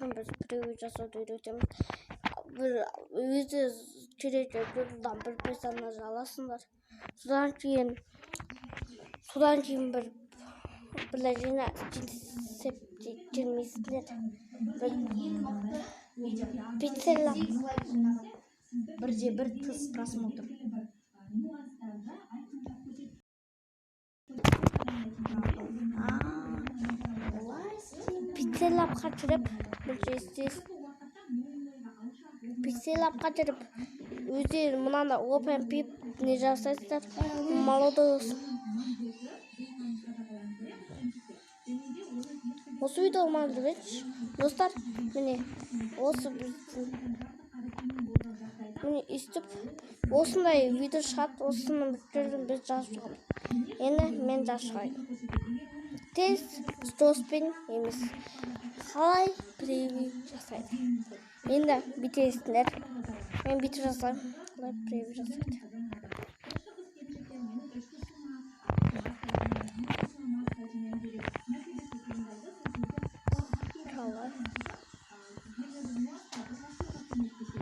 Бүгін біз превью жасауды үйретеміз. Бір өзі керекті Google'дан бір персонаж аласыңдар. Содан кейін бір приложение жібермейсіңдер. Бір пиццелла Бірде бір тыс просмотр. Пиццеллапқа кіріп, бір істейсіз. Пиццеллапқа кіріп, өздері мынаны open pip не жасайсыздар. Молодос. Осы видео маған жіберші. Достар, міне осы біздің міне өйстіп осындай видео шығады. Осының бір біз жазып шығамыз. Енді мен жазып шығайын. Тез стоспен емес. Қалай превью жасайды. Енді бүйтесіңдер. Мен бүйтіп жасаймын. Қалай превью жасайды. Қалай.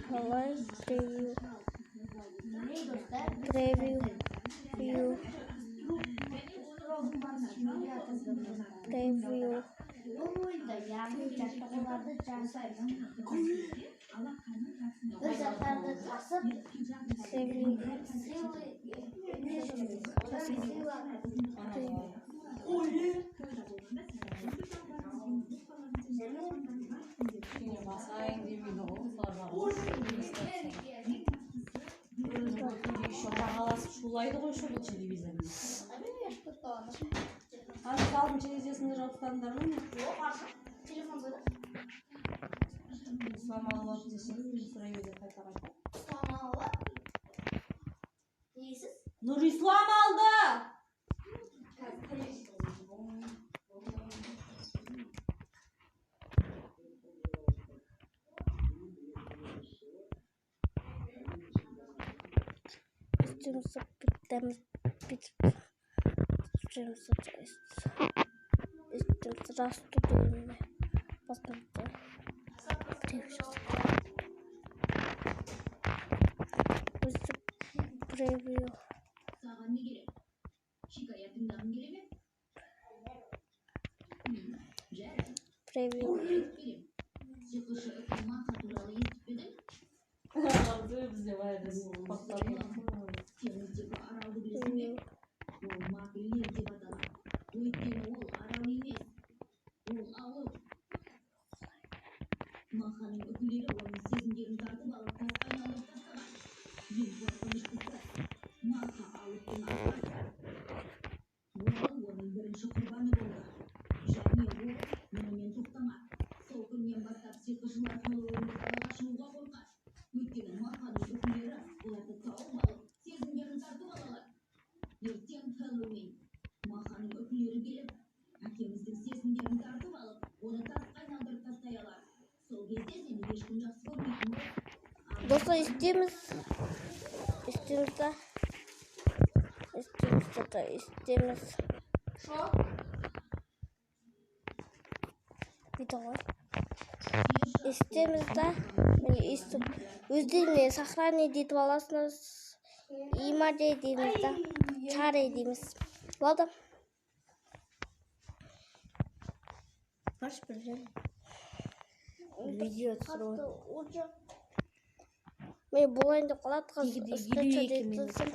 Қалай превью. Превью. View. Превью. Бұл ойында, яғни жаттығуларды жасаймыз. Бір заттарды тасып, Превью. Сыйлы одан сыйланады. Және Басайын демейді ғой осылар. Еще жағаласып шулайды ғой еще бұл телевизормен. Ана залдың терезесін де жауып тастадыңдар ма, не? Телефон қойды. Ислам алады десең, мен сұрай беремін қайта қайта. Ұстамалы. Несіз? Нұрислам алды! Істейміз, бүйтеміз, бүйтіп істейміз, істейміз, расту дегенде басымызды превью жасайды. Өстіп превью. Саған не керек? Шикаят тыңдағың келе ме? Жарайды, Превью. айтып беремін. Сиқыршы үкі Маха туралы естіп пе едің? Бізде баяғыда. Теңіздегі аралды білесің бе? Ол Макүллер деп аталады. Өйткені ол арал емес. Ол алып. Маханың үкілері оның сезімдерін тартып алып, тасқа айналдырып тастаған. Ең қорқыныштысы, Маха алыптың апасы. Ол оның бірінші құрбаны болды. Және ол мұнымен тоқтамады. Сол күннен бастап сиқыршылар Хэллоуинде далаға шығуға қорқады. Өйткені Маханың үкілері оларды тауып алып, сезімдерін тартып ала алады. Ертең Хэллоуин. Маханың үкілері келіп, әкеміздің сезімдерін тартып алып, оны тасқа айналдырып тастай алады. Сол кезде сені ешкім жақсы көрмейтін болады. Ал Достар, істейміз. Істейміз да. Істейміз да, істейміз. Видео ғой. Істейміз да. Міне өйстіп өздеріне сохранить етіп аласыңыз. Имage дейміз да. Share дейміз. Болды. Баршы бір жер. Видео түсіріп. Уже. Міне болайын деп қалады қазір. Екіде елу Скачать екі минут. етілсін.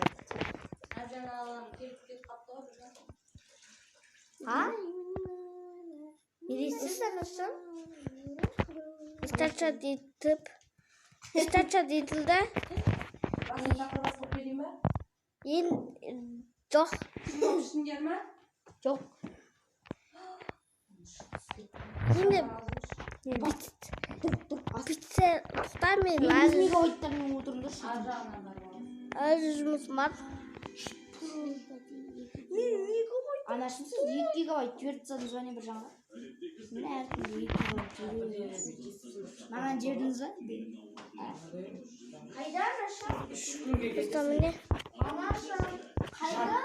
Әлжан ағаларым келіп кетіп қалыпты ғой бір. А? Не дейсіз? Скачать етіп. Скачать етілді. Басын тақырға салып берейін ба? Ең жоқ. Іштіңдер ма? Жоқ. Енді пицца тоқта, мен Елу әлі мегабайттармен отырыңдаршы. Ар жағынан барып аласың. Әлі жұмысым бар. Анашым, сіз 2 гигабайт жіберіп тастадыңыз ба, не, бір жағына? Міне, әркімге 2 гигабайт жіберіп. Маған жібердіңіз ба? Қайда анаша? Достар, міне. Анаша, қайда?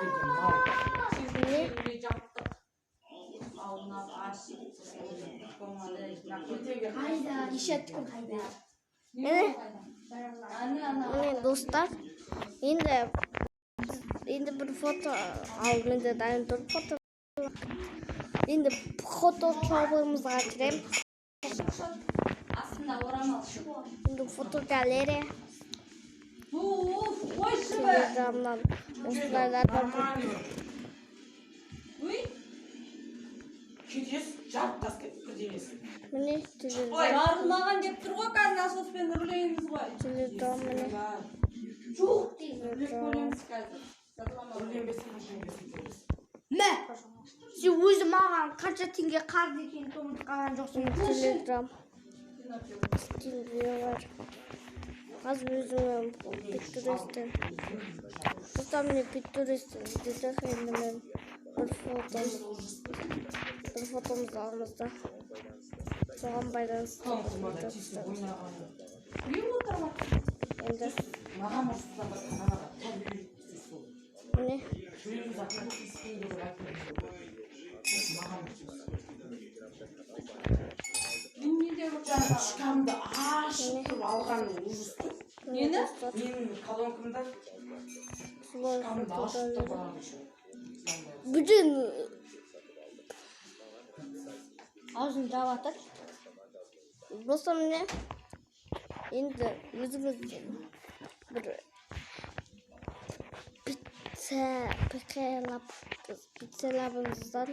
Міне жаптық. Ал мына Ойнап ашып болмады. Қайда? Неше түкір қайда? Міне. Ана ана. Міне, достар, енді бір фото ал, менде дайын тұр фото. Енді фотошопымызға кіремін. Астында орамал. Енді фотогалерея. Уф, қойшы be. Телеграмнан осындайлар бар. Нормально. Уй. Кетесің, жарып тас кетіп бірдеңесін. Міне, телеграм. Жарылмаған деп тұр ғой, қазір насоспен үрлейміз ғой. Телеграм, міне. Жоқ деймін. Үрлеп көреміз қазір. Жарыламаған. Үрленбесін, үрленбесін көресің. Мә! Сен өзі маған қанша теңге қарыз екенін ұмытып қалған жоқсың. Телеграм бар. Қазір өзіме Пинтересттен, достар, міне, Пинтересттен іздесек, енді мен бір фотомызды аламыз да, соған байланысты Тоңқымада тиісіп ойнағаны. Үй отырма. Енді Маған ұрысса басқа анаға тәрбие үйретті сол. Міне. Біреуіміз атына тиіспейді деп айтып. Маған ұрысса. Мен де Жаңа шкафымды ашып тұрып алған ужас қой. Міне, Нені? достар, Менің колонкамда солай шкафымды ашып тұрып алған еще. Бүтін Аузын жаба тұр. Достар, міне, енді өзіміз бір пицца пиццалап пиццалабымыздан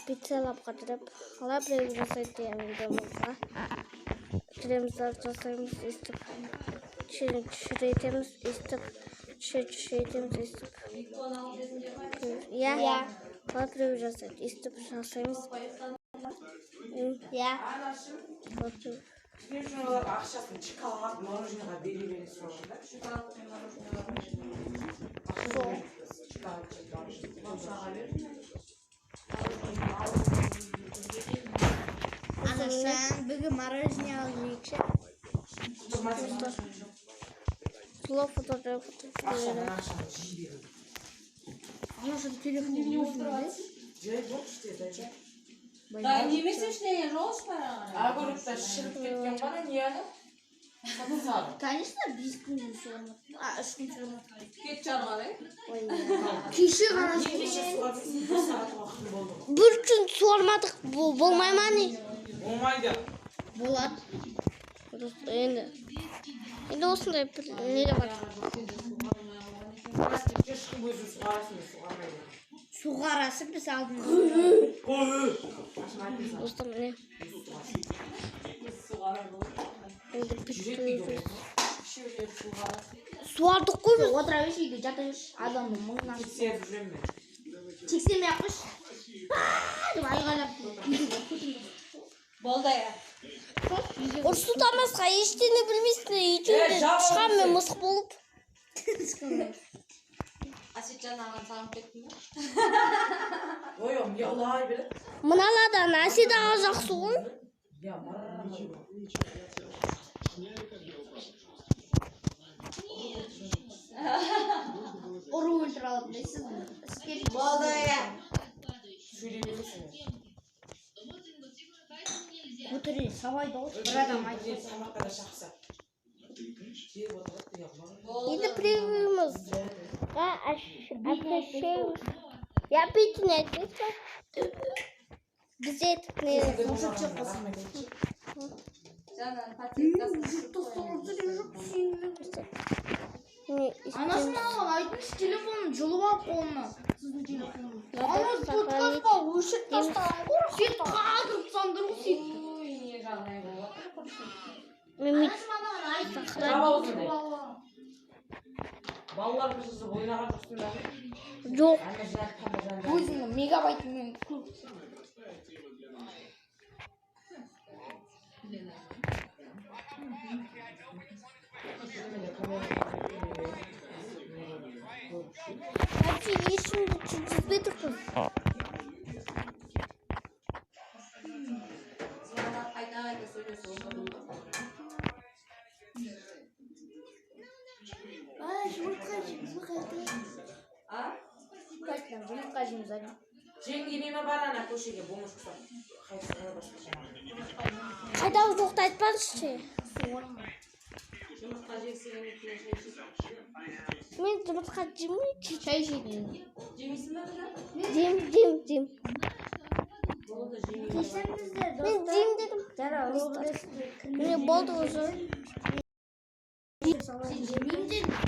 пиццалапқа кіріп, қалай біреу жасайды деген видеомызға кіреміз да, жасаймыз. Өйстіп кішкене кішірейтеміз, өйстіп кішірейтеміз, өйстіп. Иә, қалай біреу жасайды, өйстіп жасаймыз. Иә. Анашым, Қалай біреу- телефон оларға ақшасын шоколад, мороженое ға бере бере соған да. Сол. Шоколад жеп, мороженое. Анашым, бүгін мороженое алып жейікші. Солай фото фото. Ақшадан ақшаны жей беру. Анашым, телефон өзіңде. Жай болды іште, жай. Да, немесе ештеңе жоқ шығар. Огородта шіріп кеткен ғана не ана? Сатылады. Конечно, 5 күн суармады. А, 3 күн суармады. Кет жарған, е? Кеше ғана Не, кеше суға берсін, бір сағат уақытым болды ғой. Бір күн суармадық, болмай ма, не? Болмайды. Болады. Достар, енді осындай бір не бар. Кешкі өзің суғарасың, мен суғармаймын. Суғарасы біз алдымыз. Ашым айтыңыз. Достар, міне, енді Жүрек бүйтіп дейді. суардық қой біз. Отыра берші, үйге жата берші. Адамның мыңнан. Тексеріп жүремін мен. Тексермей ақ қойшы. «Аа!» деп айғайлап. Болды я. Ұрысудан басқа ештеңе білмейсің, өйтуде Е, жап тышқан мен аузыңды. мысық болып. Әсетжан ағаны сағынып кеттің бе? Ой, ол мияулай береді. Мыналардан Әсет аға жақсы ғой. Я мара. Ұру өлтіре алады дейсіз. Болды я. Сөйлей бересің. Көтере сабайды ғой. Бір адам айтты. Тамаққа да шақса. Келіп отырады, я мара. Енді превьюмыз әшейміз. Я бүйтін айтпайсыз ба? Біз еттік не? Жаңа пациенткасын Не? Анасының алған айтыңызшы, телефонын жұлып алып қолынан. Сіздің телефоныңыз. Ана Подкастқа өшіріп тастаған ғой. Сен қалдырып тастадың ғой сен. Ой, не жағдай болады. Мен Жап аузыңды. Балалар бір жазып ойнаған жоқсың ба? Жоқ. Ана жақ, ана жақ. Өзіңнің мегабайтымен көп. Вообще ешкімді жүргізбей тұрмыз. Звонок қайта қайта сөйлесіп отырдым ғой. Жұмыртқа жейміз. А? Жұмыртқа жейміз, Аня. Жеңгеме. Үнемі бар ана көшеге бомж ұқсап. Қайсысы басқа жаңағы. Қайдағы жоқты айтпаңызшы. Жұмыртқа жегісі келмейді, шай ішесің. Мен жұмыртқа жемеймін. Шай ішетін. Жемейсің ба, Біржан? Жем, жем, жем. Болды, жемеймін. Кешіріңіздер, Мен достар. жеймін дедім. Жара, Міне, болды уже. Сен жемеймін дедің.